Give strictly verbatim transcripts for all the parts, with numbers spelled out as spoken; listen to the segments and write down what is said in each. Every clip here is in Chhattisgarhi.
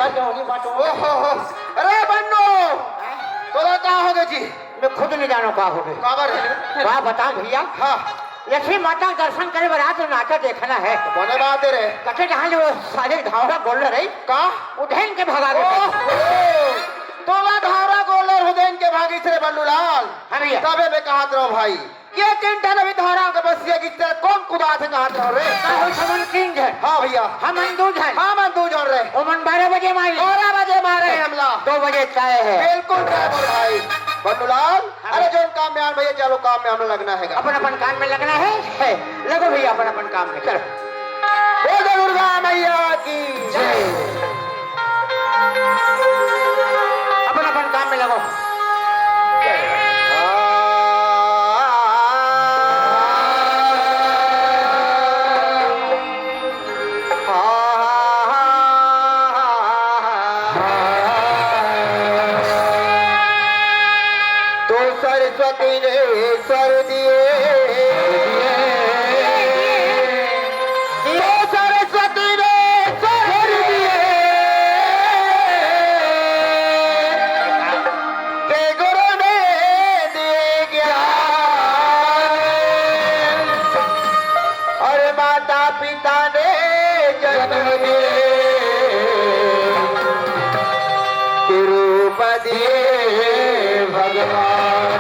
क्यों नहीं बांटो? ओहो हो, अरे बन्नू, तोला का होगे जी? मैं खुद नहीं जानों का होगे। काबर है? का बताओं भैया? हाँ। लक्ष्मी माता के दर्शन करे बर आत हँव, नाचा देखना है। बने बात है रे। कटे जहाँ जो सारे धावरा गोल्डर है। का? उधेन के भगा दे। ओहो, तोला धावरा गोल्डर उधेन के भागिस रे बन्नू लाल। हाँ भैया। तभे मैं कहत रहूँ भाई, ये तीन ठन अभी धारा के बसिया की तरह कौन कुदाथे कहत रहो रे? का हो, हमन तीन झन? हाँ भैया। हमन दू झन। हमन दू झन रे। ओमन बारह बजे मारे। बारह बजे मारे हमला। दो बजे चाय है। बिल्कुल चाय बोल भाई। बन्नूलाल, हाँ अरे भैया। जोन काम में आन भैया, चलो काम में हमला लगना है। अपन अपन काम में लगना है, है। लगो भैया अपन अपन काम में, चलो। बोल दे दुर्गा मैया की जय। अपन अपन काम में लगो। तो सरस्वती ने स्वर दिए, तो सरस्वती ने स्वर दिए, के गुरु ने दिए ज्ञान, और माता पिता ने जन्म दिए, के रूप दिए भगवान,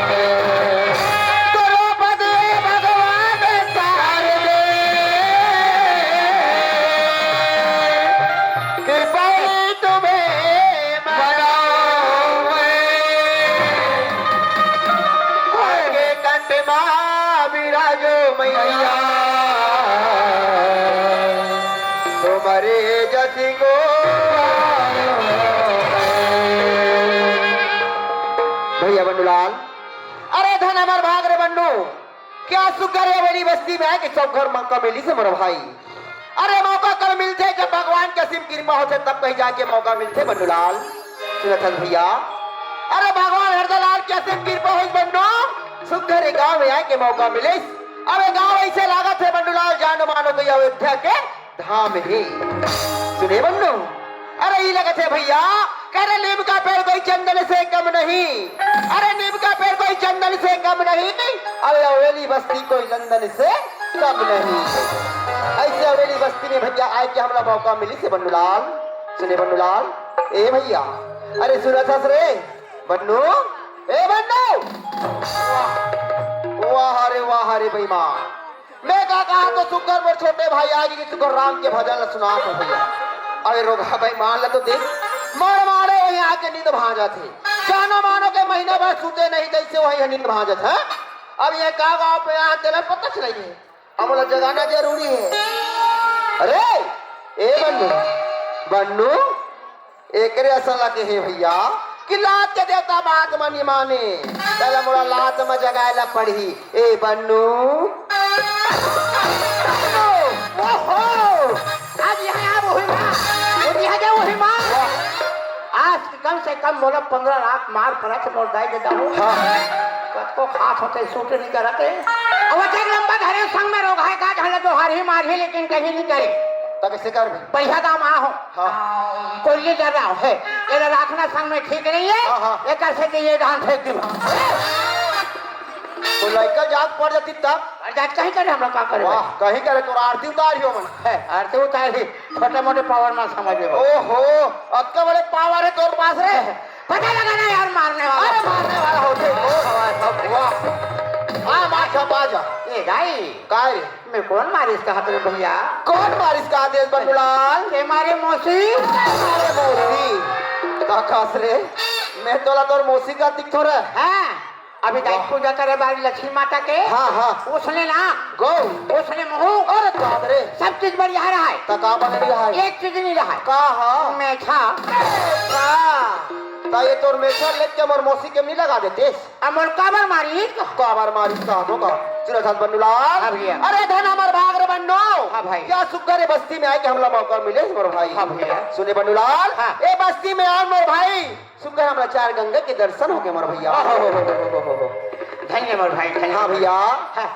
के रूप दिए भगवान शारदे, कृपा ही तुम्हें मनावे। आगे कंठ मा विराजो मैया, तुम्हारे जति को। भैया बन्नूलाल, अरे धन हमर भाग रे बन्नू, क्या सुग्घर ये हवेली बस्ती में आय के सब घर मौका मिलिस हे मोर भाई। अरे मौका कब मिलथे? जब भगवान के असीम कृपा होथे तब कहीं जाके मौका मिलथे बन्नूलाल। सुनत हस भैया, अरे भगवान हरदालाल के असीम कृपा होइस बन्नू, सुग्घर ये गाँव में आय के मौका मिलिस। अब ये गाँव ऐसे लागत हे बन्नूलाल, जानो मानो कोई अयोध्या के धाम हे। सुने बन्नू, अरे ई लगत हे भैया, करे नीम का पेड़ कोई चंदन से कम नहीं, अरे नीम का पेड़ कोई चंदन से कम नहीं, अरे हवेली बस्ती कोई लंदन से कम नहीं। ऐसे हवेली बस्ती में भैया आय के हमला मौका मिलिस हे बन्नूलाल। सुने बन्नूलाल, ए भैया, अरे सुनत हस रे बन्नू, ए बन्नू, वाह, वाह रे वाह रे बेईमान, मैं का कहा तो सुग्घर मोर छोटे भाई आगे के सुग्घर राम के भजन ल सुनात हों भैया। अबे रोगहा भाई मान ल तो देख, मर मारे वहीं आके नींद भांजत हे। जानो मानो के महीना भर सूते नहीं जैसे वहीं नींद भांजत हे। अब ये का गाँव पे आय तेला पता चलही हे। अब मोला जगाना जरूरी हे। अरे ए बन्नू, बन्नू, एकरे असन ला कहे भैया कि लात के देवता बात म नि माने, तेला मोला लात म जगाए ला पड़ही। ए बन्नू। ओहो, आज यहाँ आ वही माँ, और यहाँ जा वही माँ। आज कम से कम मोला पंद्रह लाख मार पड़त हे मोर दाई ददा हो। हाँ। कतको खात होते सूट नहीं करत हे। अब वो देख लंबा धरे संग में रोगहा हे का झन ला जो हरही मारही लेकिन कहीं नहीं करे। तब इसे कर भी। बढ़िया दाम आ हो। हाँ। कोई नहीं कर रहा है। ये रखना संग में ठीक नहीं है। हाँ, हाँ। ये कर से कि ये धान फेंक दी। तो लइका जात पड़ जाती तब? अरे जात कहीं करे, हम लोग का करे वाह, भाई? कहीं करे तो आरती उतार ही हो मन। है, आरती उतार ही, छोटे मोटे पावर में समझ में। ओहो, अतका बड़े पावर हे तोर पास रे? पता लगा ना यार, मारने वाला। अरे मारने वाला हो थे। ओ, वाह। आ, मार खपा जा। ए, दाई। काय रे? मैं कौन मारिस कहा तेरे भैया? कौन मारिस कहा देश बंधुलाल? के मारे मौसी? अरे मौसी। का खास रे? मैं तोला तोर मौसी का दिख थोड़ा। हाँ। अभी दाई वाह। पूजा करे बारी लक्ष्मी माता के। हाँ, हाँ। उसने ना गौ। उसने महू। अरे दाद रे। सब चीज बढ़िया रहा है। त का बन रहा है? एक चीज नहीं रहा है। का हा? मेछा। का? त ये तोर मेछा लेके मोर मौसी के नहीं लगा देते? अब मोर काबर मारी? काबर मारी का तो का? सुनत हस बन्नूलाल? हाँ भैया। अरे धन हमर भाग रे बन्नू। हाँ भाई। क्या सुग्घर ये बस्ती में आय के हमला मौका मिले मोर भाई। हाँ भैया। सुने बन्नूलाल? हाँ। ए बस्ती में आन मोर भाई। सुग्घर हमला चार गंगा के दर्शन होगे मोर भैया। ओहो, धन्य मोर भाई, धन्य। हाँ भैया। हाँ।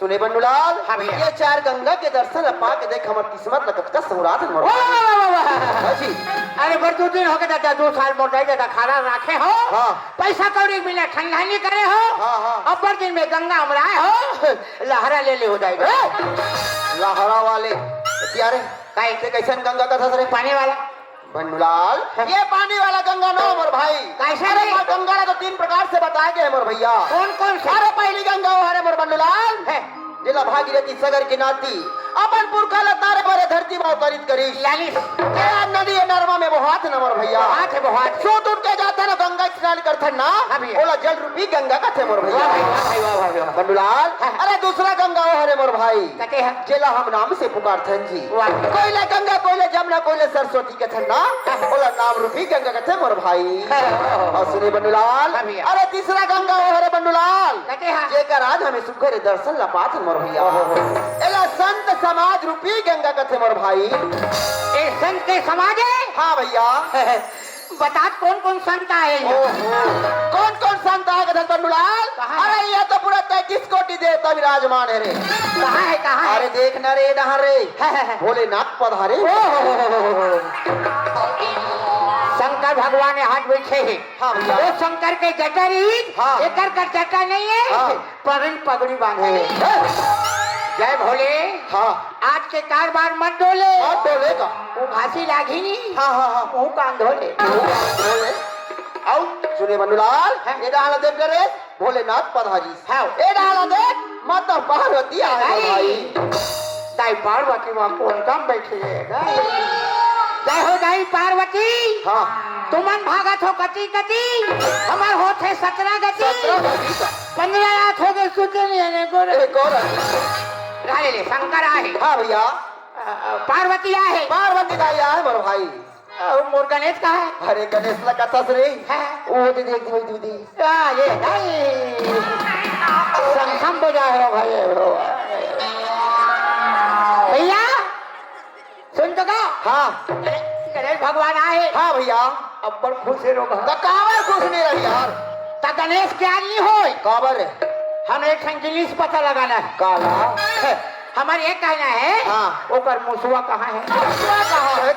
सुने बंडूलाल, हाँ भैया। ये चार गंगा के दर्शन ला पाके देख, हमर किस्मत ला कतका सौरात मोर। वाह, वाह, वाह, वाह, वाह। हाँ जी। अरे, बड़ दू दिन हो गए दादा, दू साल मोर दाई दादा खाना राखे हो। हाँ। पैसा कौड़ी मिला ठंडा नहीं करे हो। हाँ, हाँ। अब्बर दिन में गंगा अमराए हो, लहरा ले ले हो दाई दादा। ए, लहरा वाले, प्यारे, काहे? ते कैसन गंगा कथा रे? पानी वाला। बंडूलाल, हाँ। ये पानी वाला गंगा ना मोर भाई। कैसे अरे नहीं? माँ गंगा ला तो तीन प्रकार से बताए गए मोर भैया। कौन कौन से? अरे पहली गंगा वो हरे मोर बंडूलाल। है। जेला भागीरथी सगर के नाती अपन पुरखा ला तारे भरे धरती मा अवतरित करिस। लालिस। ये नदी ये नरमा में बोहात न मोर भैया। बोहात है, बोहात है। सूत उठ के जाता ना गंगा स्नान करथन ना। हाँ भैया। ओला जल रूपी गंगा कथे मोर भैया। वाह भाई, वाह भाई, वाह भाई, वाह। बंडूलाल, हाँ। अरे दूसरा गंगा वो हरे मोर भाई। कते है? जेला हम नाम से पुकारथन जी। वाह। कोइला गंगा, कोइला जमुना, कोइला सरस्वती कथन ना, ओला नाम रूपी गंगा कथे मोर भाई। हाँ। अउ सुने बंडूलाल, हाँ भैया। अरे तीसरा गंगा वो हरे बंडूलाल, कते हा? जेकर आज हमें सुघर दर्शन ला पाथन मोर भैया। ओहो। एला संत समाज रूपी गंगा कथे मोर भाई। ए संत के समाज है? हाँ भैया। बतात कौन कौन संत आए हैं? ओहो, कौन कौन संत आए हैं बंडूलाल? कहाँ है? अरे ये तो पूरा तैंतीस कोटि देवता विराजमान है रे। कहाँ है, कहाँ है? अरे देखना रे, डहर रे, है, है, है। भोलेनाथ पधारे। ओहो। शंकर भगवान यहाँ बैठे हैं। हाँ भैया। वो शंकर के जटा रही, हाँ। एकर का जटा नहीं है। हाँ। पगड़ी, पगड़ी बांधे हैं। जय भोले। हाँ। आज के कारोबार मत डोले। मत डोले का? वो घासी लागी नहीं। हाँ, हाँ, हाँ। मुंह कान धोले। मुंह कान धोले। आउ सुने बंडूलाल, हाँ। ए डाला देख रे, भोलेनाथ पधारी। हाँ। ए डाला देख, माता पार्वती आए भाई। भाई। दाई पार्वती वहाँ कौन काम बैठी है? जय हो दाई पार्वती। हाँ। तुमन भागत हो कति कति, हमर होथे सतरा गति। सतरा गति का? पंद्रह आठ हो गए, सुते नहीं है, गोरे। एक और। गा ले ले, शंकर आहे। हाँ भैया। अ, अ, पार्वती आहे। पार्वती दाई आहे मोर भाई। अ, मोर गणेश का है? अरे गणेश ला कथस रे। है। वो दे देख दे, दे दे। आ, ये, नहीं। संग संग बजा रहे हो भाई, हो। भैया, सुन तो का? हाँ। गणेश भगवान आए। हाँ भैया। अब्बड़ खुश हे रोग। त काबर खुश नहीं रही यार? त गणेश ज्ञान नहीं होय। काबर? हम एक ठन जिनिस पता लगाना है। काला? हमारे ये कहना है, हाँ। ओकर मुसवा कहाँ है? मुसवा कहाँ है?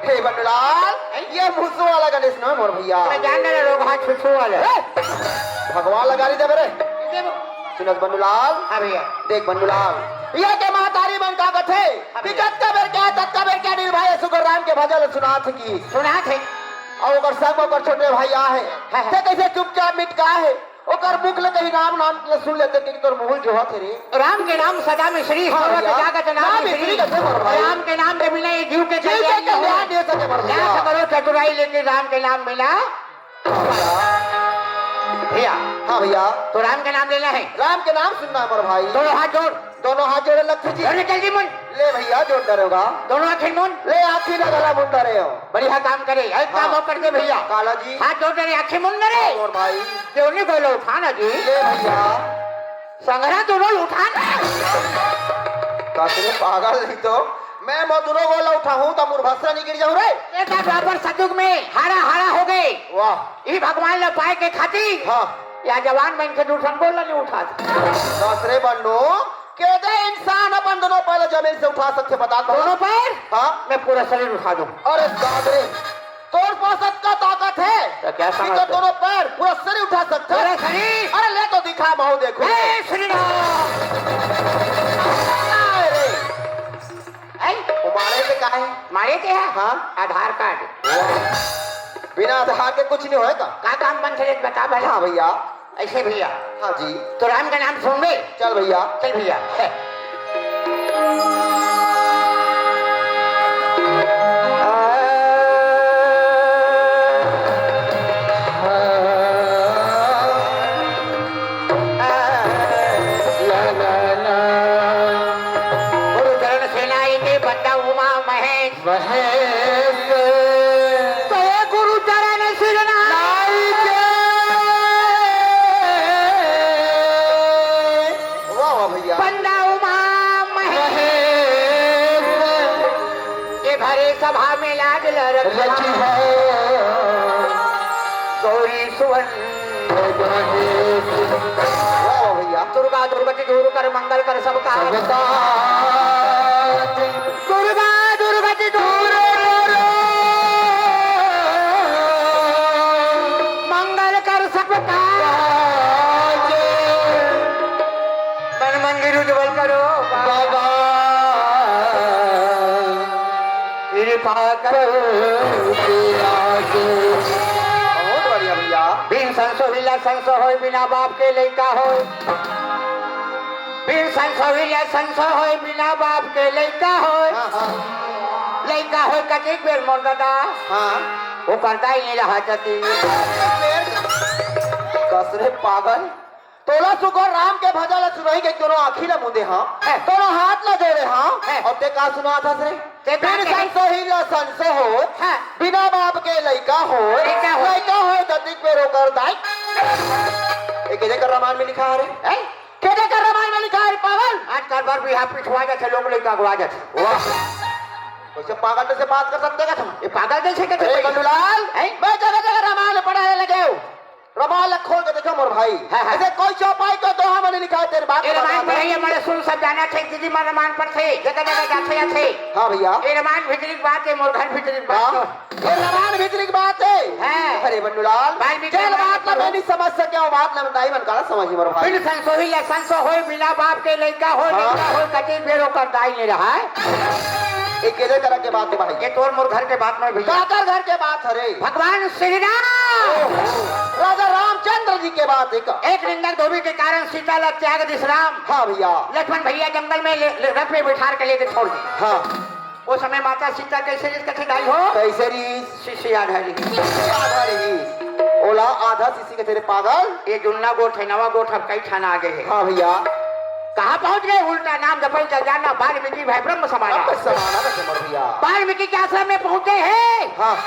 हे बंडलाल, हैं? ये मुसवा वाला गणेश नहीं मोर भैया। मैं जान रहा रोग हाथ छुछू वाला। हे! भगवान लगा ली दे बरे। ये वो सुनत बंडूलाल? हाँ भैया। देख बंडूलाल, ये के महतारी मन का कथे हाँ कि भैया। जतका बेर के आए, ततका बेर के अनिल भाई सुगर राम के भजन सुनात हे कि सुनात हे। अउ ओकर संग ओकर छोटे भाई आहे। हाँ, हाँ। ते कैसे चुपचाप मिटका हे? ओकर मुख ले कहीं राम नाम ले सुन लेते कि तोर मुंह जो होत हे रे। राम के नाम सदा में श्री, हाँ सर्व भैया। जागत नाम नाम में श्री। श्री कहते मोर भाई। राम के नाम के बिना ये जीव के जीव के कल्याण कल्याण नहीं हो। नहीं हो सके मोर भैया। लाख करोड़ चतुराई लेके राम के नाम बिना भैया। हाँ भैया। तो राम के नाम लेना है। राम के नाम सुनना है मोर भाई। दोनों हाथ जोड़। दोनों हाथ जोड़े लखी जी। जोड़ जल्दी मुन। ले भैया जोड़ डरेगा। दोनों आँखें मुन। ले आँखी लगा ला मुन डरे हो। बढ़िया काम करे। एक काम हाँ। और कर दे भैया। काला जी। हाथ जोड़ डरे आँखें मुन डरे। हाँ, मोर भाई। क्यों नहीं बोलो उठाना जी। ले भैया। संघरा दोनों उठाना। कसरे पागल नहीं तो। मैं मोर दोनों गोला उठाहूँ त मोर भसरा नहीं गिर जाऊँ रे। ए त द्वापर सतयुग में हाड़ा हाड़ा हो गए। वाह। ई भगवान ला पाए के खातिर हाँ। या जवान मन के दू ठन गोला नहीं उठात। कसरे बन्नू, के दे इंसान अपन दोनों पैर जमीन से उठा सकथे बता दो। दोनों पैर? हाँ। मैं पूरा शरीर उठा दूँ। अरे दादरे, तोर पास अतका ताकत हे तो क्या कि समझते? तो दोनों पैर पूरा शरीर उठा सकथे। पूरा शरीर? अरे ले तो दिखा, महू देखो। ए, श्री राम। अरे। ए? वो मारे थे का है? मारे थे है? हाँ। आधार कार्ड। बिना आधार के कुछ नहीं होएगा। का काम बन करे बता भला। हाँ भैया। ऐसे भैया। हाँ जी। तो राम का नाम सुन ले। चल भैया। चल भैया। गुरु चरण सेनाई के बंदा उमा महेश। महेश। तो ये गुरु चरण सिरनाई के। वाह, वाह भैया। बंदा उमा महेश। महेश। ये भरे सभा में लाग लरक रखी है। गौरी सुवन। वाह भैया। दुर्गा दुर्गति दूर कर, मंगल कर सबका। सबका। दुर्गा दुर्गति दूर कर, मंगल कर सबका। मन मंदिर उज्जवल करो बाबा। कृपा करो। बहुत बढ़िया भैया। बिन संसोहिला संसो होय, बिना बाप के लइका होय। बिन संसोहिला संसो होय, बिना बाप के लइका होय। हाँ, हाँ। लइका होय कतिक बेर मोर दादा। हाँ। ओकर दाई नइ रहा जतिक। कसरे पागल। तोला सुग्घर राम के भजन ल सुनोही के कोनो आँखी ल मूंदे हंव, हैं। कोनो हाथ ल जोड़े हंव, हैं। अउ तें का सुनात हस रे? तें का बिन कहे? संसोहिला संसो होय, हैं। बिना बाप के लइका होय, लइका होय। लइका होय दतिक बेर ओकर दाई। ए केदे कर रामायण में लिखा हरे? हैं? केदे कर रामायण में लिखा हरे पागल? आजकल बर बिहाव पिछवा जाथे, लोग लइका अगवा जाथे। वाह। कइसे पागल से बात कर सकथे का तुम? ए पागल जइसे कथे अरे भाई। बंडूलाल, हैं? मैं जगह जगह रामायण पढ़ाय लगे हंव। रामायण ला खोल के देखो मोर भाई। हाँ, हाँ। अइसे कोई चौपाई के दोहा में नइ लिखा हे तेरे बात ए रामायण पढ़ाय हे, मोला सुन सब जानथे, दीदी मन रामायण पढ़थे, जगह जगह जाथे आथे। हाँ भैया। ए रामायण भीतरी के बात हे, मोर घर भीतरी के बात हाँ। हे। ए रामायण भीतरी के बात हे। हाँ। अरे बंडूलाल, वाल्मीकि जेन रामायण बात ला पढ़ो। मैं नइ समझ सके हंव, बात ला दाई मन काला समझही मोर भाई। बिन संसोहिला संसो होय, बिना बाप के लइका होय, हाँ। लइका होय कतिक बेर ओकर दाई नइ रहा। ए केदे करा के बात हे भाई? ए तोर मोर घर के बात नोहे भैया। काकर घर के बात हरे? भगवान श्री राम। ओहो, राजा रामचंद्र जी के बात हे का? एक निंदक धोबी के कारण सीता ला त्याग दिस राम। हाँ भैया। लक्ष्मण भैया जंगल में ले, ले, रथ में बिठार के लेके छोड़ दिस। हाँ। ओ समय माता सीता कइसे रिहिस कथे दाई हो? कइसे रिहिस? शिष्य आधा रिहिस। शिष्य आधा रिहिस। ओला आधा शिष्य कथे रे पागल। ए जुन्ना गोठ हे, नवा गोठ अब कई ठन आगे हे। हाँ भैया। कहाँ पहुँच गे? उल्टा नाम जपई जग जाना, वाल्मीकि भए ब्रह्म समाना। अब समाना बस हमर भैया। वाल्मीकि के आश्रम में पहुँचे हे। हाँ।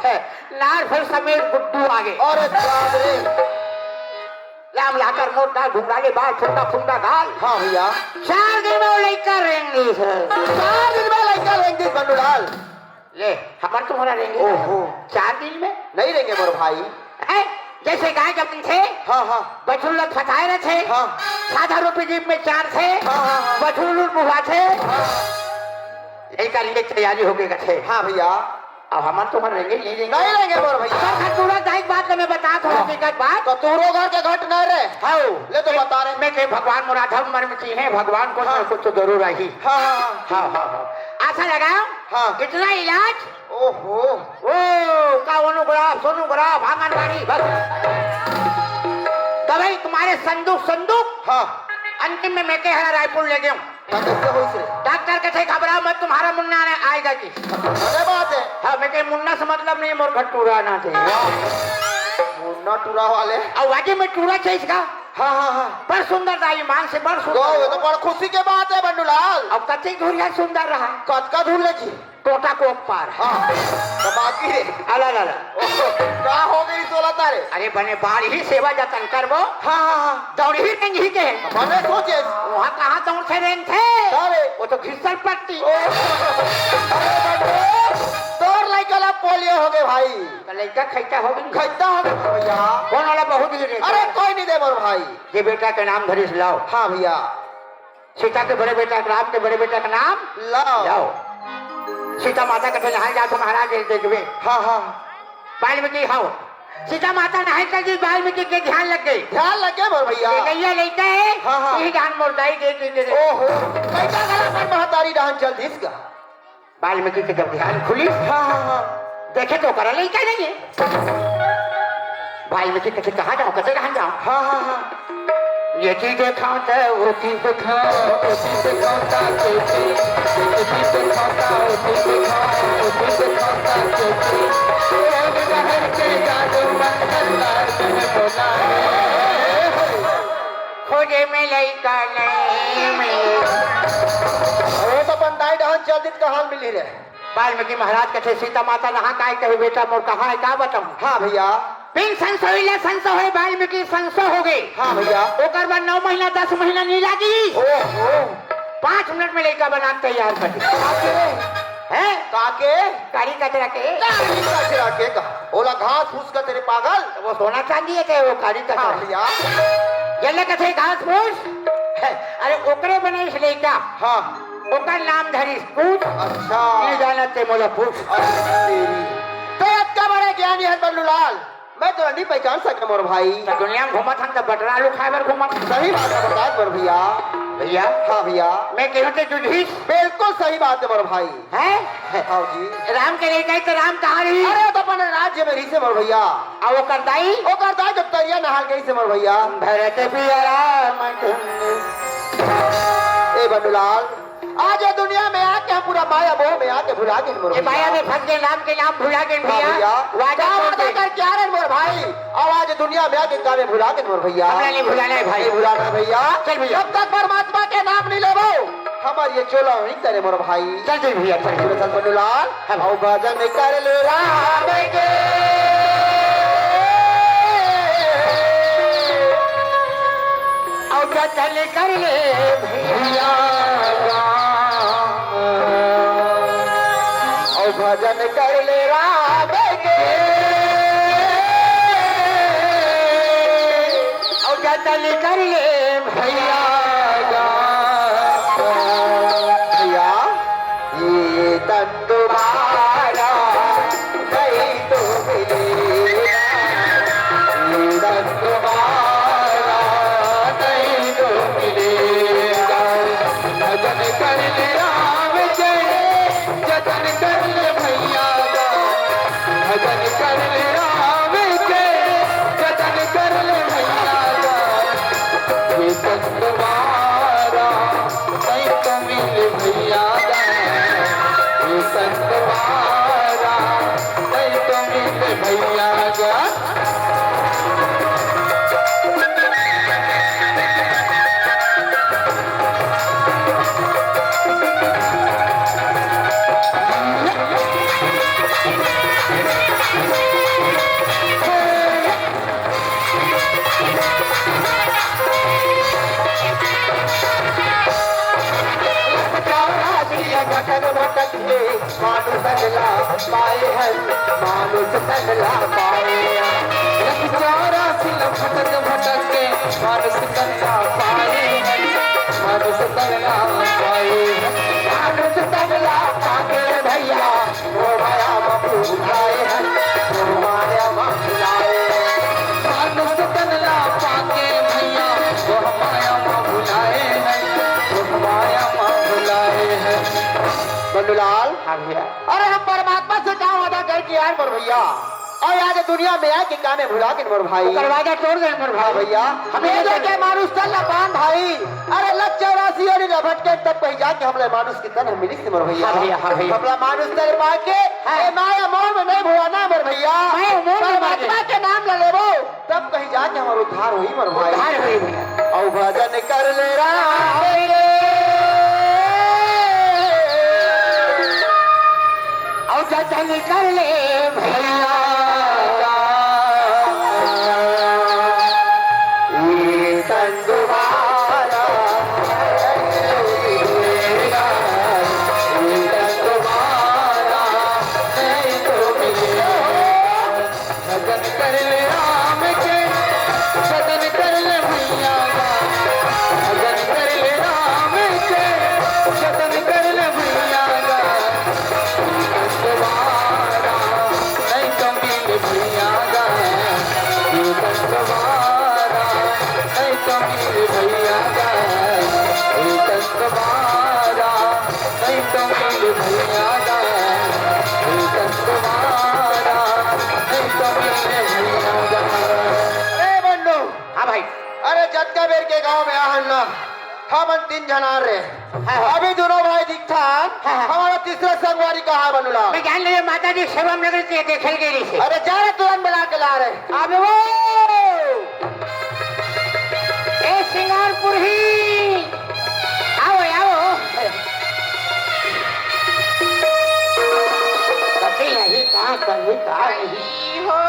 हे, नार फर समेत गुड्डू आगे। अरे बाप रे। लाम लाकर मोटा घुंघराले बाल, फुंदा फुंदा गाल। हाँ भैया। चार दिन में वो लइका रेंग दिस। चार दिन में लइका रेंग दिस बंडूलाल। ले, हमर तुम्हर रेंगे। ओहो। चार दिन में? नइ रेंगे मोर भाई। हैं? जइसे गाय जब बनथे, हाँ, हाँ। बछरू ल फताए रथे, हाँ। साधा रोटी जीभ में चारथे, हाँ, हाँ, हाँ। बछरू लूर बुहाथे, हाँ। लइका रेंगे तैयारी होगे कथे। हाँ भैया। अब हमर तुम्हर रेंगे, नइ रेंगे। नइ रेंगे मोर भैया। तो खतूरा दाई के बात ल मैं बतात हंव, हाँ। हकीकत बात। तो तोरो घर के घट नइ रे। हव। ले तो बता रे। मैं के भगवान मोर आधा उमर में चिन्हे, भगवान कुछ हाँ। न कुछ तो जरूर आही। हाँ, हाँ, हाँ। हाँ, हाँ, हाँ। आशा लगाओ। हाँ। इतना इलाज। ओहो। ओ, का ओनोग्राफ, सोनोग्राफ, आंगनबाड़ी, बस। दवाई तुम्हारे संदूक, संदूक। हाँ। अंतिम में मैं के हरा रायपुर ले गेंव। हाँ, कइसे होइस रे? डॉक्टर कथे, "घबराओ मत, तुम्हारा मुन्ना ने आएगा जी।" अरे बात हे। हाँ, मैं के मुन्ना से मतलब नहीं, मोर घर टूरा आना चाहिए। वाह। मुन्ना टूरा वाले। अउ वाकई में टूरा चाहिए इसका। हाँ, हाँ, हाँ। बड़ सुंदर दाई, मांग से बड़ सुंदर। गौ, ये तो बड़ खुशी के बात हे बंडूलाल। अब कतिक धुरिया सुंदर रहा। कतका धुर ले जी? टोटा कोप पार। हाँ, तो बाकी रे। अला, ला, ला। ओहो, का हो गे तोला तारे? अरे बने बाढ़ही सेवा जतन करबो। हाँ, हाँ, हाँ। दौड़ही रेंगही के। बने सोचे। उहाँ कहाँ दौड़थे रेंगथे? का रे? वो तो घिसल पट्टी। ओहो, अरे बने, तोर लइका ला पोलियो होगे भाई। तो लइका खइता होगे। खइता होगे भैया। कोन वाला बहुत ही रे? अरे कोई नइ दे मोर भाई। ये बेटा के नाम धरिस लाव। हाँ भैया। सीता के बड़े बेटा के, राम के बड़े बेटा के नाम लाव। लाव। सीता माता कथे, "नहाय जात हंव महाराज, ये देखबे।" हाँ, हाँ। वाल्मीकि, "हव।" सीता माता नहाय चल दिस, वाल्मीकि के ध्यान लग गे। ध्यान लग गे मोर भैया। ये नइया लइका हे, हाँ, हाँ। यही ध्यान मोर दाई दे, दे, दे, दे। ओहो, लइका घला अपन महतारी डहन चल दिस का? वाल्मीकि के जब ध्यान खुलिस, हाँ, हाँ, हाँ। देखे तो ओकर लइका नइ हे। वाल्मीकि कथे, "कहाँ जांव, कते कहाँ जांव?" हाँ, हाँ, हाँ। ये चीज देखांव त वो चीज देखांव, वो चीज देखांव त वो चीज, ये चीज देखांव त वो चीज देखांव, वो चीज देखांव त वो चीज। ये शहर के जादू मंतर तार में बोला है। खोजे में लइका नइ मिले। अरे तो अपन दाई डहन चल दिस, कहाँ मिलही रे? वाल्मीकि महाराज कथे, "सीता माता नहा काय कहे बेटा मोर, कहाँ हे का बताऊं?" हाँ भैया। बिन संसोहिला संसो होय, वाल्मीकि संसो होगे। हाँ भैया। ओकर बाद नौ महीना दस महीना नइ लागिस। ओहो। पाँच मिनट में लइका बना के तैयार कर दिस। काके? हैं? काके? कारी कचरा के। कारी कचरा के का? ओला घास फूस कथे रे पागल। वो सोना चांदी हे ते, वो कारी कथे। हाँ भैया। जेला कथे घास फूस। अरे ओकरे बनाइस लइका। हाँ। ओकर नाम धरिस पूछ। अच्छा। नहीं जाना ते मोला पूछ। अरे तेरी। तो अतका बड़ा ज्ञानी हे बल्लू लाल, मैं तो नहीं पहचान सके मोर भाई। तो दुनिया में घूमत हन तो बटरा आलू खाए बर घूमत हन। सही बात हे, बता मोर भैया। भैया। हाँ भैया। मैं कहूँ तो जुझिस। बिल्कुल सही बात हे मोर भाई। हैं? हाँ जी। राम के लइका हे तो राम कहाँ रही? अरे, वो तो अपन राज्य में रहिसे मोर भैया। अउ ओकर दाई? ओकर दाई तो तरिया नहाय गे रहिसे मोर भैया। भरत भी आराम धुन। ए बंडूलाल, आज ये दुनिया में आके हम पूरा माया मोह में आके भुला गेन मोर ए भैया। माया में फंस गेन, राम के नाम भुला गेन हाँ भैया। भैया। वादा का तोड़ वादा देन। करके आ रहे मोर भाई। अउ आज दुनिया में आके कामे भुला गेन मोर भैया। हमला नहीं भुलाना हे भाई। नहीं भुलाना भैया। चल भैया। जब तक परमात्मा के नाम नहीं लेबो, हमर ये चोला नहीं करे मोर भाई। चल जी भैया, चल जी। चल बंडूलाल। हाँ। अउ भजन कर ले राम के। अउ भजन कर ले भैया। अउ भजन कर ले राम के। अउ भजन कर ले भैया। भैया, ये तन तुम्हारा नहीं तो मिलेगा, ये तन तुम्हारा नहीं तो मिलेगा। भजन कर ले राम के, जतन कर ले भैया का। भजन कर ले राम के, जतन कर ले भैया का। ये तन तुम्हारा नहीं तो मिले भैया गा, ये संगवारा, नहीं तो मिले भैया गा। भटक भटक के मानुष तन ला पाए हन, मानुष तन ला पाए हन। लख चौरासी ला भटक भटक के मानुष तन ला पाए हन, मानुष तन ला पाए हन। मानुष तन ला पाके भैया, मोह माया म भुलाए हन, मोह माया म भुलाए हन। मानुष तन ला पाके भैया, मोह माया म भुलाए हन, मोह माया म भुलाए हन। बंडूलाल। हाँ भैया। अरे हम परमात्मा से का वादा करके आए मोर भैया? अउ आज दुनिया में आके कामे भुला गेन मोर भाई। ओकर वादा तोड़ देन मोर हाँ भाई। भैया। हम ये ये देखे मानुष तन ला पान भाई। अरे लख चौरासी ओरी ला भटके तब कहीं जाके हमला मानुष के तन ह मिलिस मोर भैया। हाँ भैया, हाँ भैया। हमला मानुष तन पाके हाँ। ए माया मोह में नहीं भुलाना मोर भैया। माया मोह में परमात्मा के नाम ला लेबो। तब कहीं जाके हमर उद्धार होई मोर भाई। उद्धार होई भैया। अउ भजन कर ले राम के। अउ जतन कर ले भैया का। ये तन तुम्हारा, ये तन तुम्हारा, नहीं तो मिलेगा। भजन कर ले राम के, भजन कर ले भैया गा। भजन कर ले राम के, भजन कर ले भैया गा। ये तन तुम्हारा, नहीं तो मिले भैया गा। ये तन तुम्हारा, नहीं तो मिले भैया गा। ये तन तुम्हारा, नहीं तो मिले भैया गा, ये तन तुम्हारा, नहीं तो मिले भैया गा। ए बंडू। हाँ भाई। अरे जतका बेर के गांव में आहन ना, हमन तीन झन आ रहे। हाँ, हाँ। अभी दूनों भाई दिखथन, हाँ, हाँ। हमर तीसरा संगवारी कहाँ हे बंडूलाल? मैं जान लियो माता जी सेवा नगर के देखे गे रहिसे। अरे जा रे तुरंत बुला के ला रे। अबे वो। ए सिंगारपुर ही। आओ, आओ। कभी नहीं कहा, कभी कहा नहीं। हो।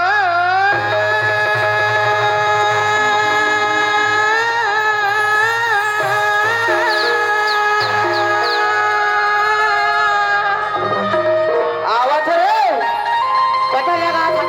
आवत रे। पता लगा था।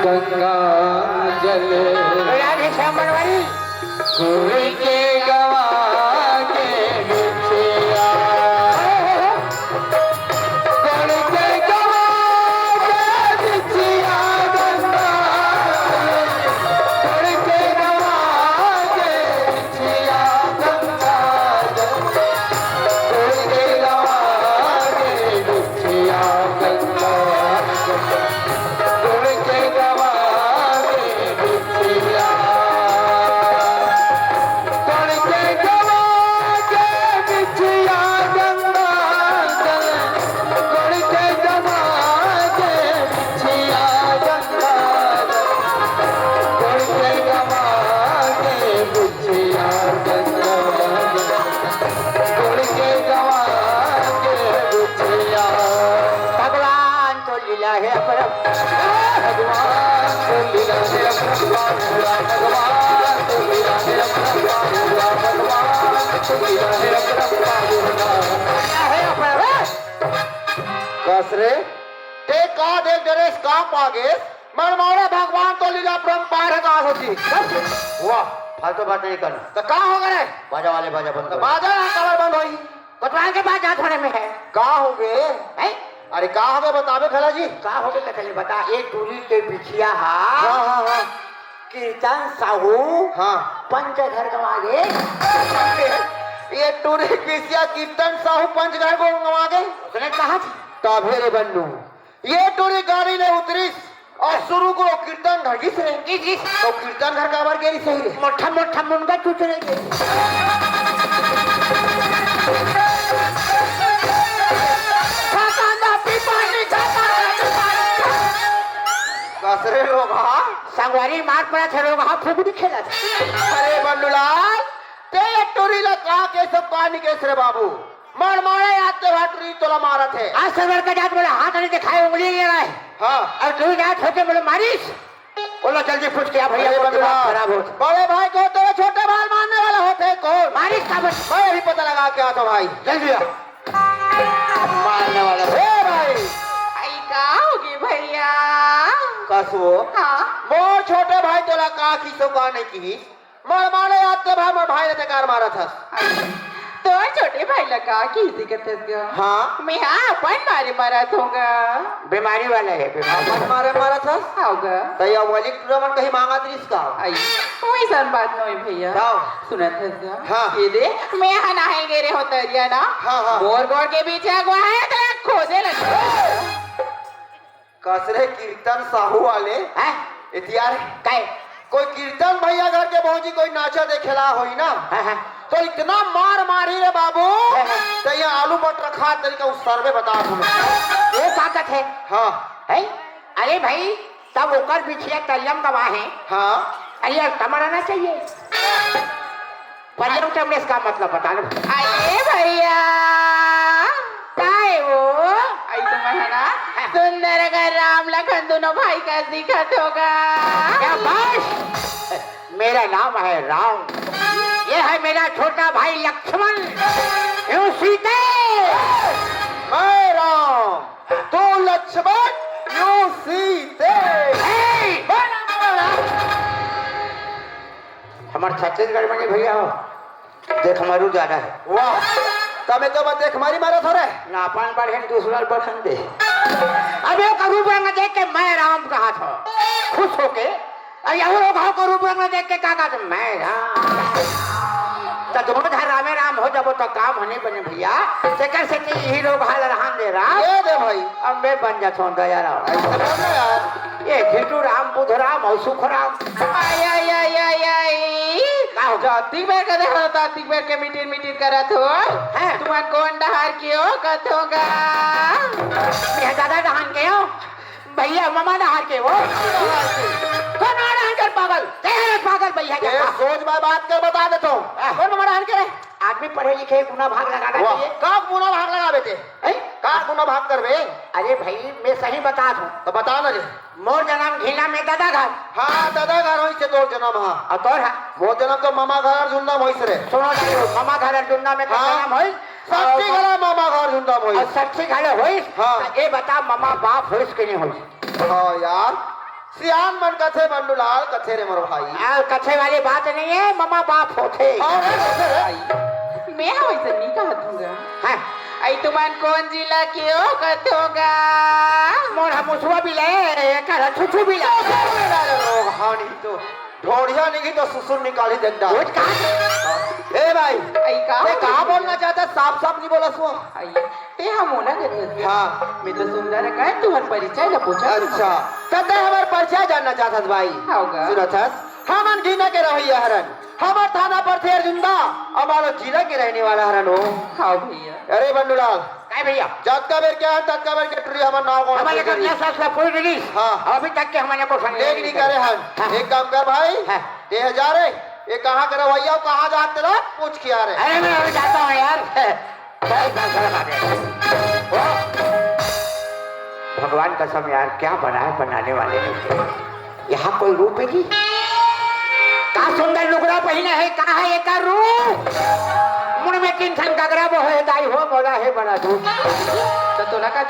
गंगा जल राधे श्याम बनवारी। गोरी के गवा के बिछिया। गोरी के गवा के बिछिया गंगा। गोरी के गवा के बिछिया गंगा। गोरी के गवा के बिछिया गंगा। गोरी के गवा के बिछिया। गोरी के गवा के बिछिया गंगा। गोरी के गवा के बिछिया गंगा। गोरी के गवा के बिछिया गंगा। गोरी के गवा के बिछिया। भगवान तो लीला है अपरंपार। भगवान तो लीला है अपरंपार। भगवान तो लीला है अपरंपार। भगवान तो लीला है अपरंपार। लीला है अपरंपार। कस रे, ते का देख डरेस, का पागेस? मनमाड़े भगवान तो लीला अपरंपार है, का सोची? वाह, फालतू बात नहीं करना। तो का हो गए? बाजा वाले बाजा बंद तो कर। बाजा यहाँ कबर बंद होई? कोतवाल के बाजा थोड़े में है। का हो गए? हैं? अरे का हो गए बताबे खला जी? का हो गए कथले बता, एक टूरी के बिछिया हा। हाँ, हाँ, हाँ। कीर्तन साहू हाँ। पंच घर गवा गे। ये टूरी के बिछिया कीर्तन साहू पंच घर को गवा गे। उसने कहा था। तभे रे बन्नू, ये टूरी गाड़ी ले उतरिस और शुरू को कीर्तन घर गिस रे। गिस, गिस। तो कीर्तन घर काबर गे रिस रे? मोठा मोठा मुनगा चुच रे गे। खाता ना पी पानी, खाता ना पी पानी। कस रे लोग हा? संगवारी मार पड़ा थे लोग हा, फुगड़ी खेला था। अरे बंडूलाल, ते ये टूरी ला का के सब पानी के रे बाबू? मार मारे याद ते भाटरी तोला मारत है। आज सरवर का जात बोला हाथ नहीं दिखाए, उंगली ले रहा है। हाँ। और तू जात होके बोले मारिस। बोलो जल्दी पूछ के आ भैया, अरे वो दिमाग बंदना, खराब होत। बड़े भाई को तेरे छोटे भाई मारने वाला होते है कौन? मारिस का बस। मैं अभी पता लगा के आता भाई। जल्दी आ। मारने वाला। हे भाई। आई का होगी भैया? कसो। हाँ। मोर छोटे भाई तोला का किसो का नहीं की? मार मारे याद ते भाई, मोर भाई ला ते कार मारत हस। तोर छोटे भाई ला का किसी करत हस गा? हाँ। मैं हाँ अपन मारे मारत हों गा। बीमारी वाला है, बीमारी अपन वाला। मारे मारत हस? हाँ गा। त ये वाली टूरा मन कहीं मांगत रिस का? आई, वैसन बात नहीं भैया। हाँ। सुनत हस गा? हाँ। ये दे, मैं हाँ नहाए गे रे हो तरिया ना। हाँ, हाँ। मोर गोड़ के बीच अगवा है, तो खोदे लगे। कसरे कीर्तन साहू वाले। हैं? इतियार। काय? कोई कीर्तन भैया घर के भौजी कोई नाचा देखेला होई ना। हाँ, हाँ। तो इतना मार मारी रे बाबू। हाँ, हाँ। तो ये आलू बट रखा तरीका उस सर में बता दूँ। वो का कथे? हाँ। हैं? अरे भाई, तब ओकर बिछिया तरियम गवा है। हाँ। अरे यार, तमरा ना चाहिए। परियम टमनेस का मतलब बता लो। अरे भैया, काय वो? आई तो मैं है ना, सुंदर अगर राम लखन दोनों भाई का दिखत होगा। क्या बात? मेरा नाम है राम, ये है मेरा छोटा भाई लक्ष्मण, यूं सीते। मैं राम, तू लक्ष्मण, यूं सीते। हे! मैं राम, मैं राम। हमार छत्तीसगढ़ में नहीं भैया हो, देखमारू ज्यादा है। वाह, तमे तो बस देखमारी मारत हो रे। ना अपन बढ़े न दूसरा बढ़न दे। अब ये का रूप रंग देख के मैं राम कहा था, खुश होके। और यहू लोग हो को रूप रंग देख के का कहा था, मैं राम। तो दोनों धार रामे राम हो जब तो काम होने बने भैया। तेकर से कि यही लोग हाल रहन दे राम। ये दे भाई। अब मैं बन जाता हूँ दया राम। ऐसा बोल ना यार। ये घिटू राम, बुध राम और सुख राम। आई, आई, आई, आई, आई। का हो? जातिक बेर कदे हो, जातिक बेर के मीटिंग, मीटिंग करत हो। हैं? तुमन कौन डहार के हो, कथों गा? मैं दादा डहान के हो, भैया ममा डहार के हो। कौन डहार कर पागल? तेरे पागल भैया के ये पास। सोच मैं बात कर बता देता हूँ। हाँ। कौन ममा डहार के रे? आदमी पढ़े लिखे गुना भाग लगाना वाह, चाहिए। का गुना भाग लगा बेटे? हैं? का गुना भाग कर बे? अरे भाई, मैं सही बता दूं। तो बता ना रे। मोर जन्म घीला में दादा घर। हाँ, दादा घर होइस हे तोर जन्म, हाँ। और तोर हा? मोर जन्म तो मामा घर अर्जुन्ना में होइस रे। सुनो दादू, मामा घर अर्जुन्ना में तो हाँ। जन्म होइस, सच्ची घला ममा घर झुंडा होइस। अउ सच्ची घला होइस? हाँ। त ए बता, ममा बाप होइस कि नहीं होइस? हाँ यार, सियान मन कथे, बंडूलाल कथे रे मोर भाई। आ, कथे वाली बात नहीं है, ममा बाप होथे। हाँ, हाँ, हाँ, हाँ। मैं ह वइसन नहीं कहत हूँ गा। हाँ। अई तुमन कोन जिला के हो कथों गा? मोर ह मुसवा बिला ए, एकर ह छुछू बिला। तो कर मेरा लोग हानि तो। ढोढ़िया निकली तो सुसुर निकाली देख डाल। वो कहाँ? ए भाई, अई का? ये कहाँ बोलना चाहता? साफ साफ नहीं बोला सो। अई, ते हम मोला कथस। हाँ। मैं तो सुंदर है, कहे तुहर परिचय ला पूछा। अच्छा, तो ते हमार परिचय जानना चाहत हस भाई? हाँ गा। सुनत हस, हमन गिना के रहइया हरन। हमर थाना परथे अरजुंदा, अमालो जिला के रहने वाला हरन हो। हाँ भैया। अरे बंडूलाल, काय भैया? जतका बेर के आन, ततका बेर के टुरी हमर नाव गाँव हमर में लेकर करी। नशा से पूरी रिलीज। हाँ। अभी तक के हमने को संग लेक नहीं नहीं करे हन। हाँ। एक काम कर भाई, हाँ। ते हजार है, ये कहाँ के रवैया, कहाँ जात तेरा? पूछ के आ रहे। अरे मैं अभी जाता हूँ यार। चल, चल, चल, आ गए। ओ, भगवान कसम यार, क्या बनाए बनाने वाले ने। यहाँ कोई रूप है जी? का सुंदर लुगरा पहिने है, का है एकर रूप? मुड़ में तीन ठन गगरा वो है, दाई हो मोला है बड़ा दुख। तो तोला का